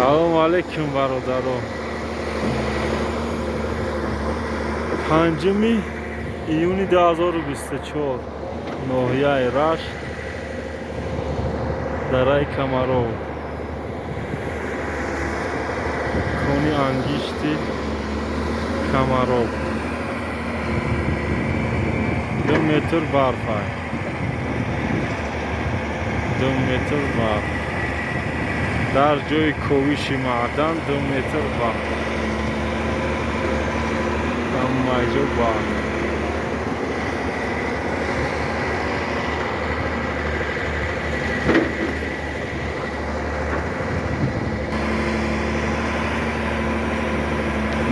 Салому алейкум, бародаро. 5 июни 2024, ноҳияи Рашт, дараи Камаров, кони ангишти Камаров. 2 метр барф ай, 2 метр барф дар ҷои ковиши маъдан, 2 метр барф, ҳамаи ҷо барф.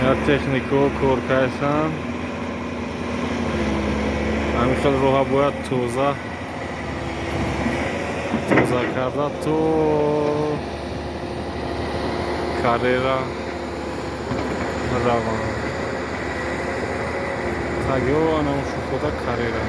Я техникаҳо кор карданд. Ҳамин хел роҳа бояд тоза тоза карда то карера раванд. Тагиҳо анам шухода карера.